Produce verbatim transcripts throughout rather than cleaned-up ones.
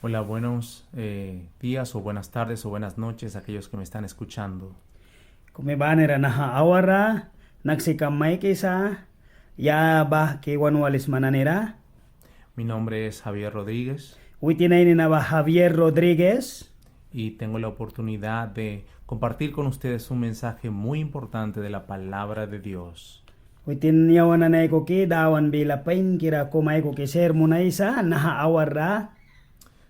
Hola, buenos, eh, días o buenas tardes o buenas noches a aquellos que me están escuchando. Kumi banira naha awarra naksika maikisa, ya bahki wan walisma nanira. Mi nombre es Javier Rodríguez. Witin ai nina ba Javier Rodríguez. Y tengo la oportunidad de compartir con ustedes un mensaje muy importante de la palabra de Dios. Witin yawan nani aikuki Dawan bila painkira kum aikuki sermon aisaia naha awarra.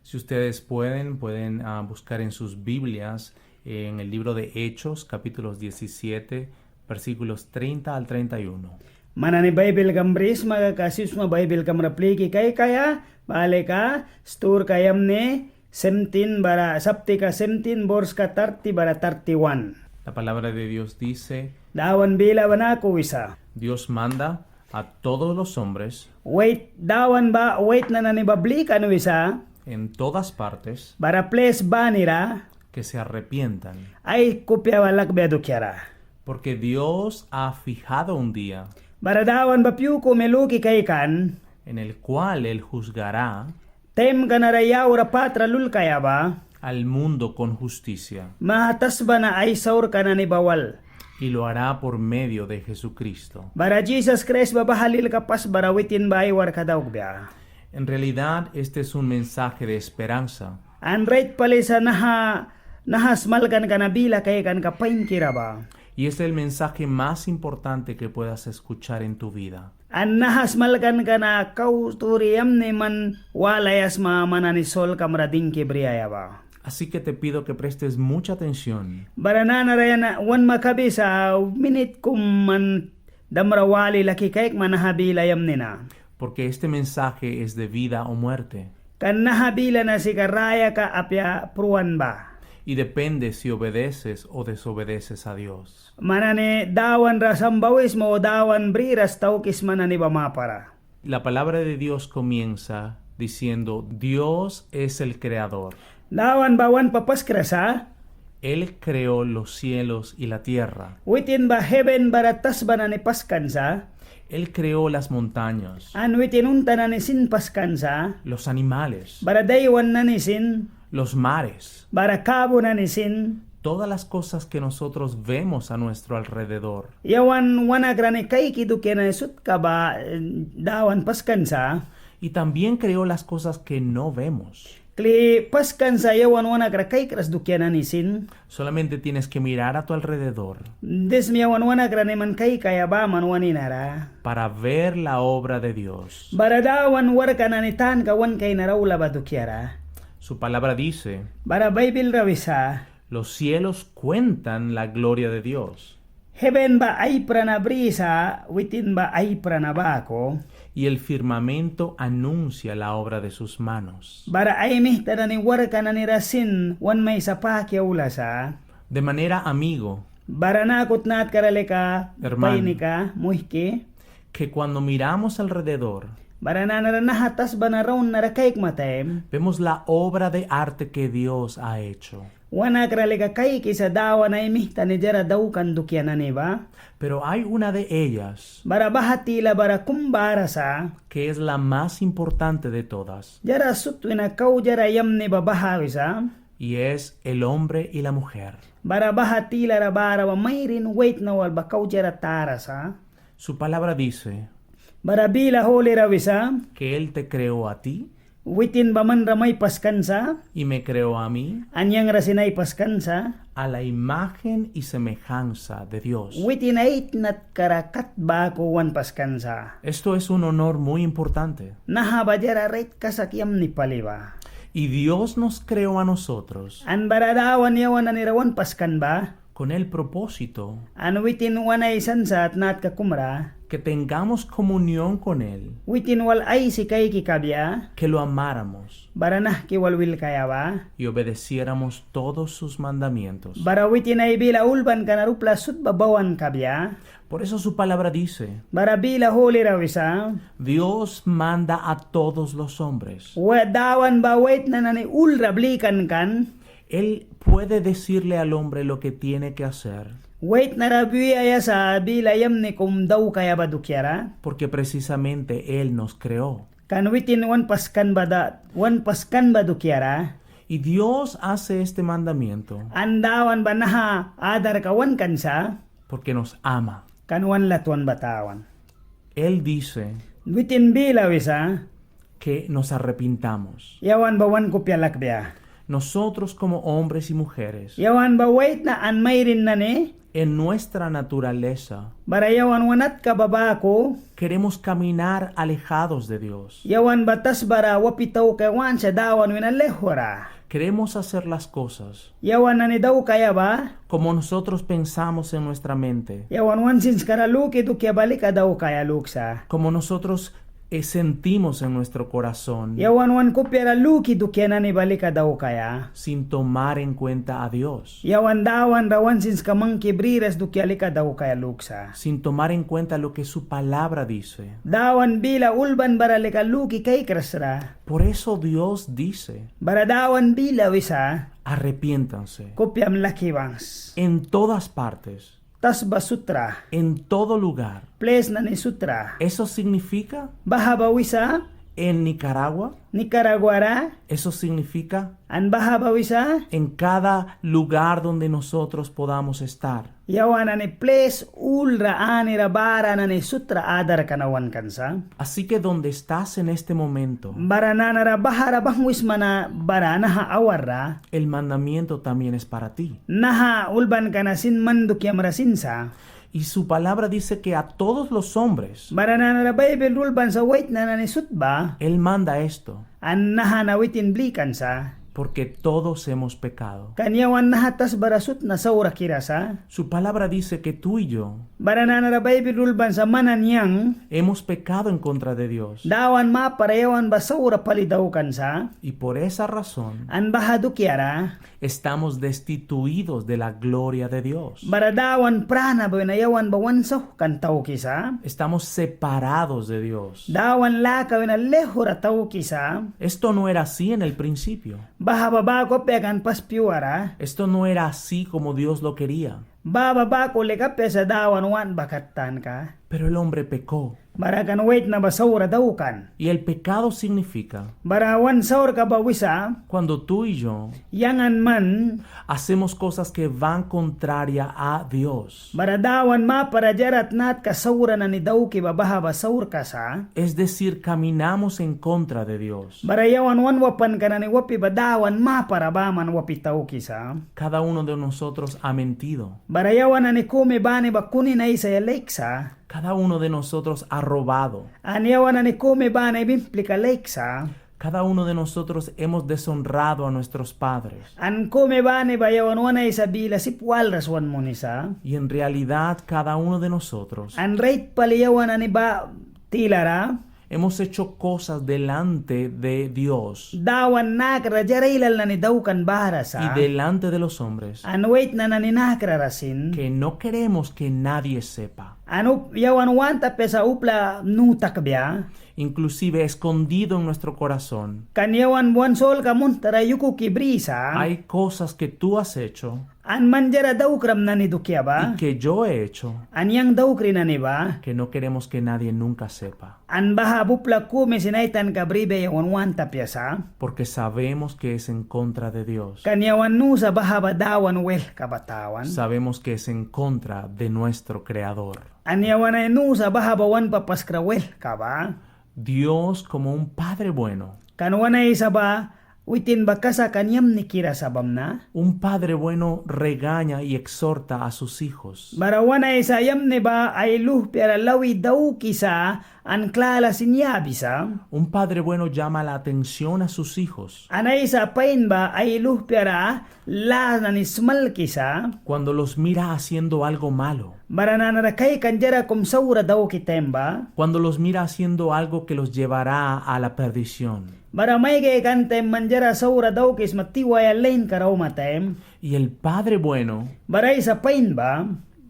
Si ustedes pueden, pueden, ah, buscar en sus Biblias, en el libro de Hechos, capítulos diecisiete, versículos treinta al treinta y uno. Man nani Baibilkam brisma kaka sip sma Baibilkam ra pliki kaikaia, ba lika sturka yamni seventeen bara, saptika seventeen, borska thirty bara thirty-one. La palabra de Dios dice, Dawan bila ba naku wisa: Dios manda a todos los hombres, waitna, Dawan ba waitna nani ba blikan wisa, en todas partes, bara plis banira, que se arrepientan, ai kupia ba lakbia dukiara. Porque Dios ha fijado un día, bara Dawan ba pyu kumi luki kaikan, en el cual él juzgará, taimka nara yaura patra lulkaia ba, al mundo con justicia, maha tasba na ai saurka nani ba wal. Y lo hará por medio de Jesucristo. Bara Jisas Kraist ba baha lilka pas bara witin ba ai warkka daukbia. En realidad, este es un mensaje de esperanza. An rait pali sa naha, naha smalkanka na bila kaikanka painkira ba. Y es el mensaje más importante que puedas escuchar en tu vida. An naha smalkanka na kau sturi yamni man walaia sma man nani solkam ra dingki briaia ba. Así que te pido que prestes mucha atención. Bara nanara ya na wan makabisa minit kum man damra wali laki kaikma naha bila yamni na. Porque este mensaje es de vida o muerte. Kan naha bila na sika rayaka apia pruan ba. Y depende si obedeces o desobedeces a Dios. Man nani Dawan ra sambawisma o Dawan briras taukisma nani ba mapara. La palabra de Dios comienza diciendo, Dios es el creador. Dawan ba wan papaskra sa. Él creó los cielos y la tierra. Witin ba heven bara tasba nani paskan sa. Él creó las montañas. An witin unta nani sin paskan sa. Los animales. Bara daiwan nani sin. Los mares. Bara kabu nani sin. Todas las cosas que nosotros vemos a nuestro alrededor. Yawan wan nakra ni kaiki dukia nani sutka ba, eh, Dawan paskan sa. Y también creó las cosas que no vemos. Kli paskan sa yawan wan nakra kaikras dukia nani sin. Solamente tienes que mirar a tu alrededor. Dismi yawan wan nakra ni man kaikaia baman wan ninara. Para ver la obra de Dios. Bara Dawan warkka nani tanka wan kainara aula ba dukiara. Su palabra dice, bara Baibil ra wisa, los cielos cuentan la gloria de Dios. Heven ba ai prana brisa, witin ba ai prana baku. Y el firmamento anuncia la obra de sus manos. Bara ai mihta nani warkka nani ra sin wan maisa paki aula sa. De manera amigo. Bara naku tnatkara lika, hermano, painika, muihki. Que cuando miramos alrededor, bara nanara naha tasba na raun nara kaikma taim, vemos la obra de arte que Dios ha hecho. Wan nakra lika kaikisa Dawan ai mihta ni diara daukan dukia nani ba. Pero hay una de ellas, bara baha tila bara kum bara sa, que es la más importante de todas. Diara sut wina kau diara yamni ba baha wisa. Y es el hombre y la mujer. Bara baha tilara bara ba mairin waitna wal ba kau diara tara sa. Su palabra dice, bara bila holi ra wisa, que él te creó a ti, witin ba man ra mai paskan sa, y me creó a mí, an yang ra sin ai paskan sa, a la imagen y semejanza de Dios. Witin ai tnatkara kat baku wan paskan sa. Esto es un honor muy importante. Naha ba diara rait kasak yamni pali ba. Y Dios nos creó a nosotros, an bara Dawan yawan nani ra wan paskan ba, con el propósito, an witin wan aisan sa tnatka kum ra, que tengamos comunión con él, witin wal aisi kaiki kabia, que lo amáramos, bara nahki wal wilkaia ba, y obedeciéramos todos sus mandamientos, bara witin ai bila ulbanka nara upla sut ba bawan kabia. Por eso su palabra dice, bara bila holi ra wisa, Dios manda a todos los hombres. Dawan ba waitna nani ul ra blikan kan. Él puede decirle al hombre lo que tiene que hacer. Waitna ra bui wiaia sa bila yamni kum daukaia ba dukiara. Porque precisamente él nos creó. Kan witin wan paskan ba da, wan paskan ba dukiara. Y Dios hace este mandamiento. An Dawan ba naha adarka wankan sa. Porque nos ama. Kan wan latwan ba tawan. Él dice. Witin bila wisa. Que nos arrepintamos. Yawan ba wan kupia lakbia. Nosotros como hombres y mujeres. Yawan ba waitna an mairin nani. En nuestra naturaleza. Bara yawan wan natka ba baku. Queremos caminar alejados de Dios. Yawan ba tasbara wapi taukaia want sa Dawan wina laihura. Queremos hacer las cosas. Yawan nani daukaia ba. Como nosotros pensamos en nuestra mente. Yawan wan sinskara luki dukia ba lika daukaia luksa. Como nosotros eh, sentimos en nuestro corazón. Yawan wan kupiara luki dukia nani ba lika daukaia. Sin tomar en cuenta a Dios. Yawan Dawan ra wan sinska mangki briras dukia lika daukaia luksa. Sin tomar en cuenta lo que su palabra dice. Dawan bila ulban bara lika luki kaikras ra. Por eso Dios dice. Bara Dawan bila wisa. Arrepiéntanse. Kupiam laki bangs. En todas partes. Tasba sutra. En todo lugar. Plis nani sutra. Eso significa. Baha ba wisa. En Nicaragua. Nicaragua ra. Eso significa. An baha ba wisa. En cada lugar donde nosotros podamos estar. Yawan nani plis ul ra anira bara nani sutra adarka na wankan sa. Así que donde estás en este momento. Bara nanara bahara banghwisma na bara naha awarra. El mandamiento también es para ti. Naha ulbanka na sin man dukiamra sin sa. Y su palabra dice que a todos los hombres. Bara nanara Baibil ra ulban sa waitna nani sut ba. Él manda esto. An naha na witin blikan sa. Porque todos hemos pecado. Kan yawan naha tasbara sut na saurakira sa. Su palabra dice que tú y yo. Bara nanara Baibil ra ulban sa man an yang. Hemos pecado en contra de Dios. Dawan mapara yawan ba saura pali daukan sa. Y por esa razón. An baha dukiara. Estamos destituidos de la gloria de Dios. Bara Dawan prana ba wina yawan ba wan sauhkan taukisa. Estamos separados de Dios. Dawan laka wina laihura taukisa. Esto no era así en el principio. Baha ba baku apia kan pas pyuara. Esto no era así como Dios lo quería. Baha ba baku lika apia sa Dawan want ba kat tanka. Pero el hombre pecó. Bara kan waitna ba saura daukan. Y el pecado significa. Bara wan saurka ba wisa. Cuando tú y yo. Yang an man. Hacemos cosas que van contraria a Dios. Bara Dawan mapara diara tnatka saura nani dauki ba baha ba saurka sa. Es decir, caminamos en contra de Dios. Bara yawan wan wapanka nani wapi ba Dawan mapara baman wapi taukisa. Cada uno de nosotros ha mentido. Bara yawan nani kumi bani ba kunin aisaia laik sa. Cada uno de nosotros ha robado. An yawan nani kumi bani ba implika laik sa. Cada uno de nosotros hemos deshonrado a nuestros padres. An kumi bani ba yawan wan aisa bila sip walras wan munisa. Y en realidad cada uno de nosotros. An rait pali yawan nani ba tilara. Hemos hecho cosas delante de Dios. Dawan nakra diara ailal nani daukan bara sa. Y delante de los hombres. An waitna nani nakrara sin. Que no queremos que nadie sepa. An up-, yawan want apia sa upla nu takbia. Inclusive escondido en nuestro corazón. Kan yawan wan solka munhtara yukuki brisa. Hay cosas que tú has hecho. An man diara daukram nani dukia ba. Y que yo he hecho. An yang daukri nani ba. Que no queremos que nadie nunca sepa. An baha ba upla kumi sin ai tanka bribia yawan want apia sa. Porque sabemos que es en contra de Dios. Kan yawan nusa baha ba Dawan waihlka ba tawan. Sabemos que es en contra de nuestro Creador. An yawan ai nusa baha ba wan papaskra waihlka ba. Dios como un padre bueno. Kan wan aisa ba witin ba kasak an yamnikira sa bamna. Un padre bueno regaña y exhorta a sus hijos. Bara wan aisa yamni ba ai luhpiara lawi daukisa an klala sin yabisa. Un padre bueno llama la atención a sus hijos. An aisa pain ba ai luhpiara lâ nani smalkisa. Cuando los mira haciendo algo malo. Bara nanara kaikan diara kum saura dauki taim ba. Cuando los mira haciendo algo que los llevará a la perdición. Bara mai kaikan taim man diara saura daukisma tiwaia lainkara auma taim. Y el padre bueno. Bara aisa pain ba.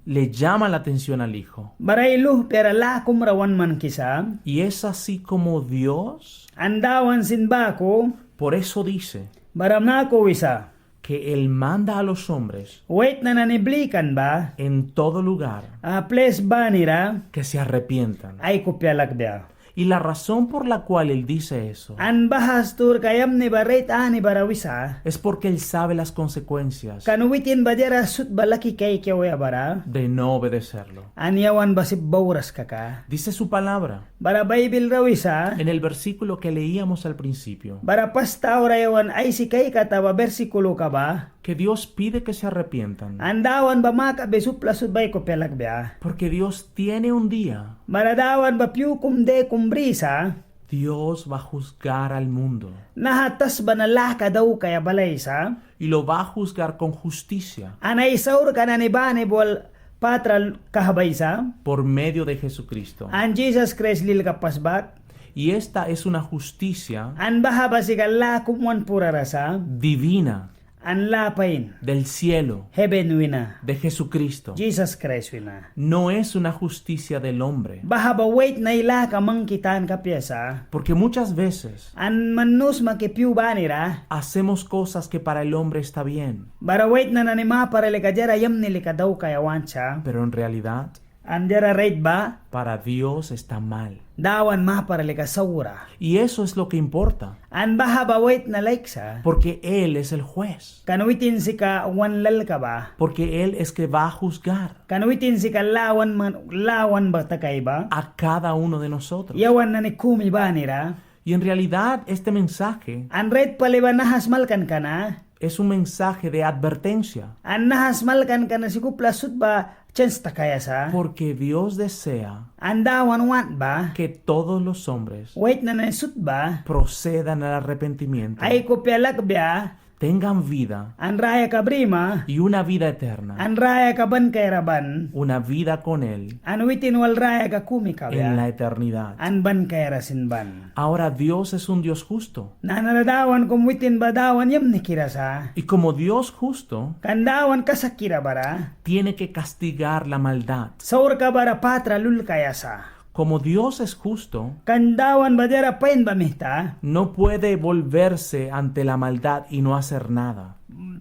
Le llama la atención al hijo. Bara ai luhpiara lâ kumra wan mankisa. Y es así como Dios. An Dawan sin baku. Por eso dice. Bara naku wisa. Que él manda a los hombres. Waitna nani blikan ba. En todo lugar. Ah, plis banira. Que se arrepientan. Ai kupia lakbia. Y la razón por la cual él dice eso An baha sturka yamni ba rait ani bara wisa. es porque él sabe las consecuencias Kan witin ba diara sut ba laki kaiki auya bara. de no obedecerlo. An yawan ba sip bauras kaka. Dice su palabra Bara Baibil ra wisa. en el versículo que leíamos al principio, Bara pas taura yawan aisi kaikata ba bersikuloka ba. que Dios pide que se arrepientan. An Dawan ba makabia sut pla sut ba ai kupia lakbia. Porque Dios tiene un día Bara Dawan ba pyu kum de kum brisa. Dios va a juzgar al mundo Naha tasba na laka daukaia balaisa. y lo va a juzgar con justicia An ai saurka nani bani ba wal patra kahbaisa. por medio de Jesucristo. An Jisas Kraist lilka pas bak. Y esta es una justicia An baha ba sika lâ kum wan purara sa. divina An lâ pain. Del cielo. Heven wina. De Jesucristo. Jisas Kraist wina. No es una justicia del hombre. Baha ba waitna ai laka mangki tanka apia sa. Porque muchas veces An man nu sma ki pyu banira. Hacemos cosas que para el hombre está bien. Bara waitna nani mapara lika diara yamni lika daukaia want sa. Pero en realidad An diara rait ba. Para Dios está mal. Dawan mapara lika saura. Y eso es lo que importa. An baha ba waitna laik sa. Porque Él es el juez. Kan witin sika wan lalka ba. Porque Él es que va a juzgar Kan witin sika lawan man, lawan ba takaia ba. a cada uno de nosotros. Yawan nani kumi banira. Y en realidad este mensaje An rait pali ba naha smalkanka na. es un mensaje de advertencia. An naha smalkanka na sika upla sut ba chens takaia sa. Porque Dios desea An Dawan want ba. que todos los hombres Waitna nani sut ba. procedan al arrepentimiento. Ai kupia lakbia. Tengan vida An rayaka brima. y una vida eterna. An rayaka ban kaiara ban. Una vida con Él An witin wal rayaka kumi kabia. en la eternidad. An ban kaiara sin ban. Ahora Dios es un Dios justo. Nanara Dawan kum witin ba Dawan yamnikira sa. Y como Dios justo, Kan Dawan kasakkira bara. tiene que castigar la maldad. Saurka bara patra lulkaia sa. Como Dios es justo, Kan Dawan ba diara pain ba mita. no puede volverse ante la maldad y no hacer nada.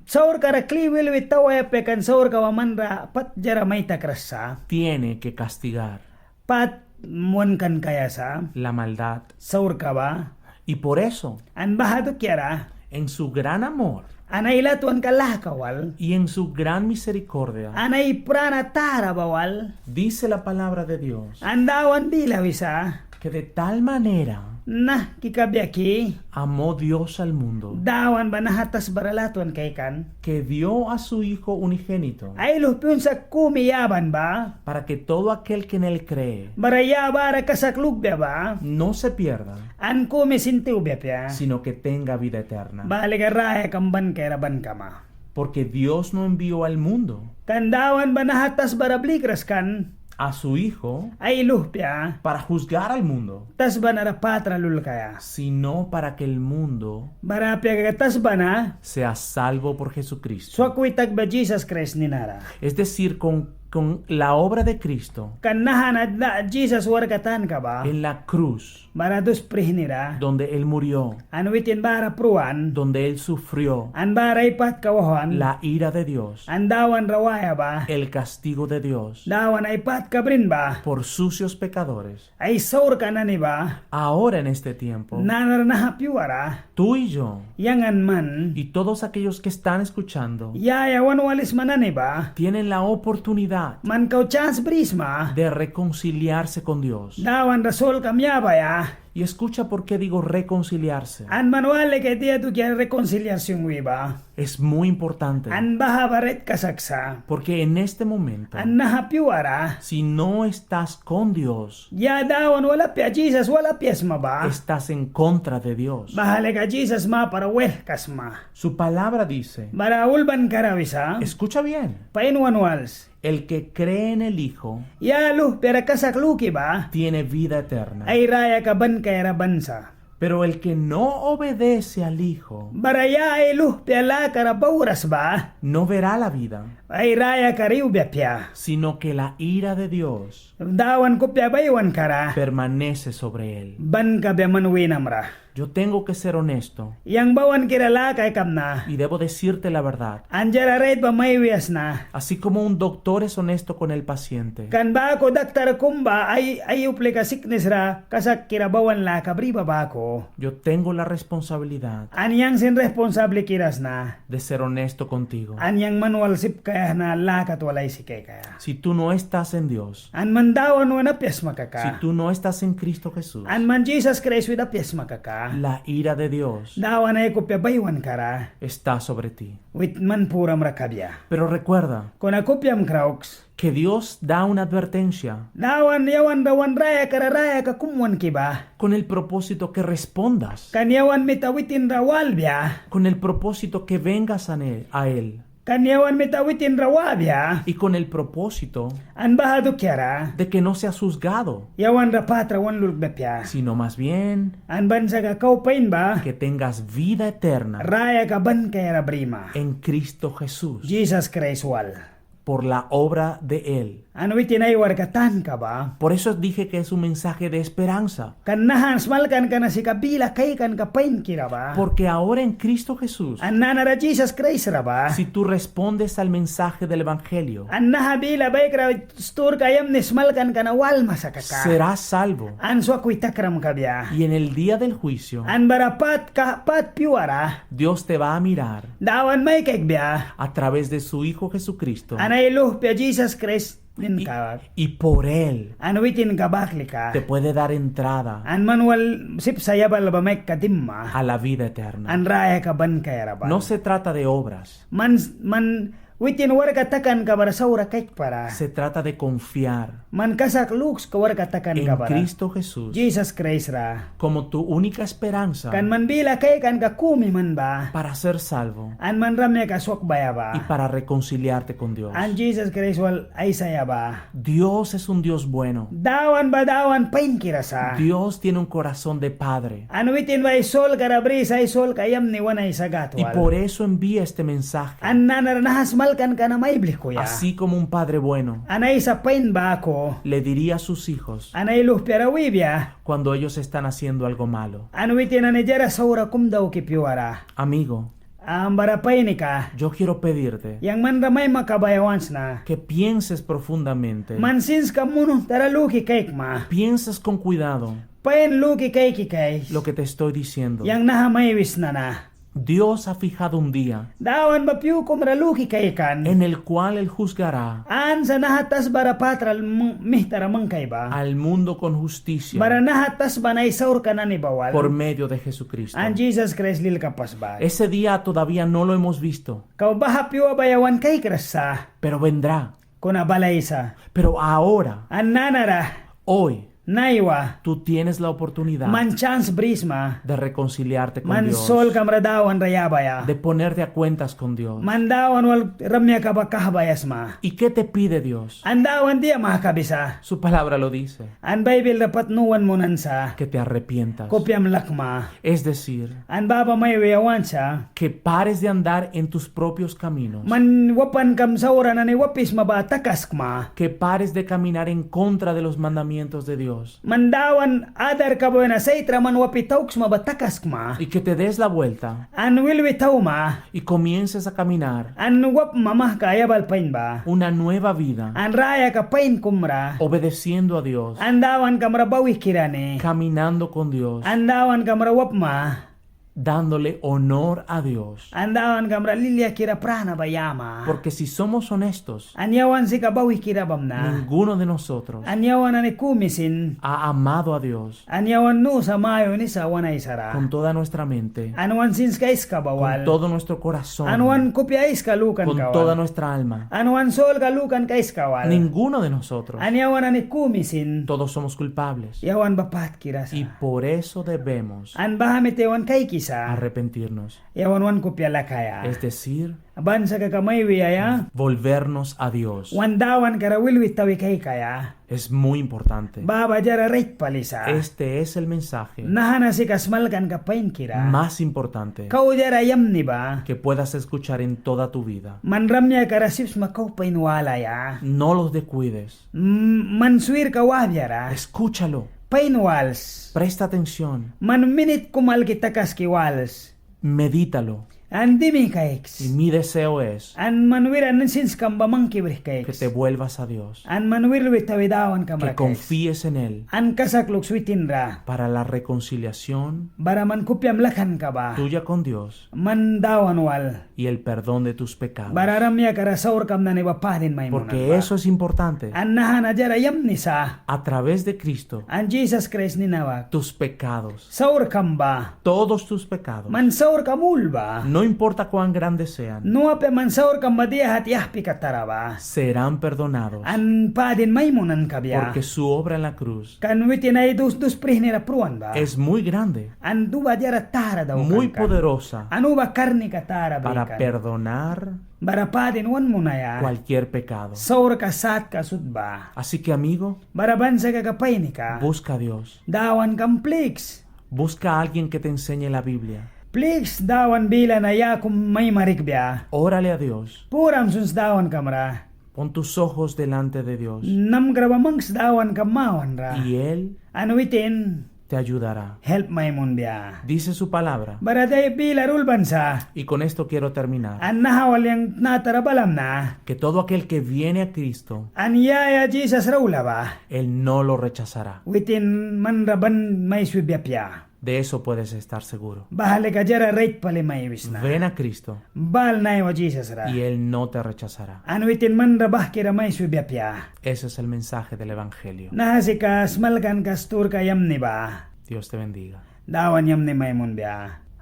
Saurkara kli wilwi tawaia apia kan saurka ba manra pat diara mai takras sa. Tiene que castigar Pat wankan kaia sa. la maldad. Saurka ba. Y por eso, An baha dukiara. en su gran amor An ai latwanka laka wal. y en su gran misericordia, An ai prana tara ba wal. dice la palabra de Dios An Dawan bila wisa. que de tal manera Nahki kabia ki. amó Dios al mundo, Dawan ba naha tasbara latwan kaikan. que dio a su Hijo unigénito Ai luhpi untsak kumi yaban ba. para que todo aquel que en Él cree Bara ya bara kasak lukbia ba. no se pierda, An kumi sin tiwbia apia. sino que tenga vida eterna. Baha lika rayakam ban kaiara ban kama. Porque Dios no envió al mundo Kan Dawan ba naha tasbara blikras kan. a su Hijo Ai luhpia. para juzgar al mundo, Tasba nara patra lulkaia. sino para que el mundo Bara apia kaka tasba na. sea salvo por Jesucristo. Swakwi takbia Jisas Kraist ninara. Es decir, con, con la obra de Cristo Kan naha na Jisas warkka tanka ba. en la cruz, Bara dus prihnira. donde Él murió, An witin bara pruan. donde Él sufrió An bara ai patka wahwan. la ira de Dios, An Dawan ra waia ba. el castigo de Dios, Dawan ai patka brin ba. por sucios pecadores. Ai saurka nani ba. Ahora en este tiempo, Nanara naha pyuara. tú y yo, Yang an man. y todos aquellos que están escuchando, Ya ya wan walisma nani ba. tienen la oportunidad Man kau sans brisma. de reconciliarse con Dios. Dawan ra solkam yabaia. Y escucha por qué digo reconciliarse. An man wali kaia dia dukia reconciliación wi ba. Es muy importante. An baha ba rait kasak sa. Porque en este momento, An naha pyuara. si no estás con Dios, Ya Dawan wal apia, Jisas wal apia sma ba. estás en contra de Dios. Baha lika Jisas mapara waihlka sma. Su palabra dice, Bara ulbanka ra wisa. escucha bien, Pain wan wals. el que cree en el Hijo Ya luhpia ra kasak luki ba. tiene vida eterna. Ai rayaka ban kaiara ban sa. Pero el que no obedece al Hijo Bara ya ai luhpia lakara bauras ba. no verá la vida, Ai rayaka ra iwbia apia. sino que la ira de Dios Dawan kupia baiwanka ra. permanece sobre él. Ban kabia man winam ra. Yo tengo que ser honesto. Yang bawankira laka aikamna. Y debo decirte la verdad. An diara rait ba mai wiasna. Así como un doctor es honesto con el paciente. Kan baku daktar kum ba ai, ai uplika siknis ra kasakkira bawan laka bri ba baku. Yo tengo la responsabilidad. An yang sin responsablikira sna. De ser honesto contigo. An yang man wal sip kaia sna laka twaia aisi kaikaia. Si tú no estás en Dios. An man Dawan wina apia sma kaka. Si tú no estás en Cristo Jesús. An man Jisas Kraist wina apia sma kaka. La ira de Dios. Dawan ai kupia baiwanka ra. Está sobre ti. Witin man puram ra kabia. Pero recuerda. Kuna kupiam krauks. Que Dios da una advertencia. Dawan yawan ra wan rayaka ra rayaka kum wanki ba. Con el propósito que respondas. Kan yawan mita witin ra walbia. Con el propósito que vengas a ne-, a Él. Kan yawan mita witin ra wabia. Y con el propósito. An baha dukiara. De que no seas juzgado. Yawan ra pât ra wan lulkbia apia. Sino más bien. An ban sa kaka kau pain ba. Que tengas vida eterna. Rayaka ban kaiara brima. En Cristo Jesús. Jisas Kraist wal. Por la obra de Él. An witin ai warkka tanka ba. Por eso dije que es un mensaje de esperanza. Kan naha smalkanka na sika bila kaikanka painkira ba. Porque ahora en Cristo Jesús, an nanara Jisas Kraist ra ba, si tú respondes al mensaje del evangelio, an naha bila baikra sturka yamni smalkanka na walma sa kaka, serás salvo. An swaki takram kabia. Y en el día del juicio, an bara pât ka, pât pyua ra, Dios te va a mirar. Dawan mai kaikbia. A través de su Hijo Jesucristo. An ai luhpia Jisas Kraist ninka. Y, y por Él. An witinka bak lika. Te puede dar entrada. An man wal sip sa yabal ba maikka dimma. A la vida eterna. An rayaka ban kaiara ba. No se trata de obras. Man, man witin warkka takanka bara saura kaikpara. Se trata de confiar. Man kasak lukska warkka takanka bara. En Cristo Jesús. Jisas Kraist ra. Como tu única esperanza. Kan man bila kaikanka kumi man ba. Para ser salvo. An man rayaka swakbaia ba. Y para reconciliarte con Dios. An Jisas Kraist wal aisaia ba. Dios es un Dios bueno. Dawan ba Dawan painkira sa. Dios tiene un corazón de padre. An witin ba ai solka ra brisa, ai solka yamni wan Aisa Gâd wal. Y por eso envía este mensaje. An nanara naha smalkanka na mai blikuya. Así como un padre bueno. An aisa pain baku. Le diría a sus hijos. An ai luhpia ra wibia. Cuando ellos están haciendo algo malo. An witin nani diara saura kum dauki pyuara. Amigo. Am, bara painika. Yo quiero pedirte. Yang man ra mai makabaia want sna. Que pienses profundamente. Man sinska munuhtara luki kaikma. Pienses con cuidado. Pain luki kaiki kais. Lo que te estoy diciendo. Yang naha mai wisna na. Dios ha fijado un día. Dawan ba pyu kum ra luki kaikan. En el cual Él juzgará. Ansa naha tasba ra patra m-, mihtara mangkaia ba. Al mundo con justicia. Bara naha tasba na ai saurka nani ba wal. Por medio de Jesucristo. An Jisas Kraist lilka pas ba. Ese día todavía no lo hemos visto. Kau baha pyua ba yawan kaikras sa. Pero vendrá. Kuna balaisa. Pero ahora. An nanara. Hoy. Naiwa. Tú tienes la oportunidad. Man sans brisma. De reconciliarte con Dios. Man solkam ra Dawan ra yabaia. De ponerte a cuentas con Dios. Man Dawan wal rayaka ba kahbaia sma. ¿Y qué te pide Dios? An Dawan dia mahkabisa. Su palabra lo dice. An Baibil ra pat nu wan munan sa. Que te arrepientas. Kupiam lakma. Es decir, an baha ba mai wiaia want sa. Que pares de andar en tus propios caminos. Man wapankam saura nani wapisma ba takaskma. Que pares de caminar en contra de los mandamientos de Dios. Man Dawan adarka ba wina saitra man wapi tauksma ba takaskma. Y que te des la vuelta. An wilwi tauma. Y comiences a caminar. An wapma mahka yabal pain ba. Una nueva vida. An rayaka pain kum ra. Obedeciendo a Dios. An Dawankam ra bawikira ni. Caminando con Dios. An Dawankam ra wapma. Dándole honor a Dios. An Dawankam ra liliakira prana ba yama. Porque si somos honestos, an yawan sika bawikira bamna. Ninguno de nosotros. An yawan nani kumi sin. Ha amado a Dios. An yawan nu sa mayunisa wan Aisara. Con toda nuestra mente. An wan sinska aiska ba wal. Con todo nuestro corazón. An wan kupia aiska lukanka wal. Con toda nuestra alma. An wan solka lukanka aiska wal. Ninguno de nosotros. An yawan nani kumi sin. Todos somos culpables. Yawan ba pâtkira sa. Y por eso debemos. An baha mita yawan kaikisa. Arrepentirnos. Yawan wan kupia lakaia. Es decir, ban sa kaka mai wiaia. Volvernos a Dios. Wan Dawanka ra wilwi tawi kaikaia. Es muy importante. Baha ba diara rait pali sa. Este es el mensaje. Naha na sika smalkanka painkira. Más importante. Kau diara yamni ba. Que puedas escuchar en toda tu vida. Man rayaka ra sip sma kau pain walaia. No los descuides. Mm, man swirka wabia ra. Escúchalo. Pain wals. Presta atención. Man minit kum alki takaski wals. Medítalo. An dimi kaiks. Y mi deseo es An man wiria nani sinskam ba mangki brih kaiks. Que te vuelvas a Dios. An man wir lui tawi Dawankam ra kaiks. Que confíes en Él. An kasak luks witin ra. Para la reconciliación Bara man kupiam lakanka ba. Tuya con Dios. Man Dawan wal. Y el perdón de tus pecados. Bara rayakam ra saurkam nani ba padin mai munan ba. Porque eso es importante. An naha na diara yamni sa. A través de Cristo. An Jisas Kraist nina ba. Tus pecados. Saurkam ba. Todos tus pecados. Man saurkam ul ba. No importa cuán grandes sean. Nu apia man saurkam ba dia kat yahpika tara ba. Serán perdonados. An padin mai munan kabia. Porque su obra en la cruz Kan witin ai dus, dus prihni ra pruan ba. Es muy grande. An uba diara tara daukan kan. Muy poderosa. An uba karnika tara bri kan. Para perdonar Bara padin wan munaia. Cualquier pecado. Saurka satka sut ba. Así que, amigo, Bara ban sa kaka painika. Busca a Dios. Dawankam pliks. Busca a alguien que te enseñe la Biblia. Pliks Dawan bila na ya kum mai marikbia. Órale a Dios. Puram suns Dawankam ra. Pon tus ojos delante de Dios. Namkra ba mangks Dawankam mawanra. Y Él An witin te ayudará. Help mai munbia. Dice su palabra. Bara dia bila ra ulban sa. Y con esto quiero terminar. An naha wal yang tnata ra balamna. Que todo aquel que viene a Cristo, An ya ya Jisas ra aula ba. Él no lo rechazará. Witin man ra ban mai swibia apia. De eso puedes estar seguro. Baha lika diara rait pali mai wisna. Ven a Cristo. Bal naiwa Jisas ra. Y Él no te rechazará. An witin man ra bahki ra mai swibia apia. Ese es el mensaje del evangelio. Naha sika smalkanka sturka yamni ba. Dios te bendiga. Dawan yamni mai munbia.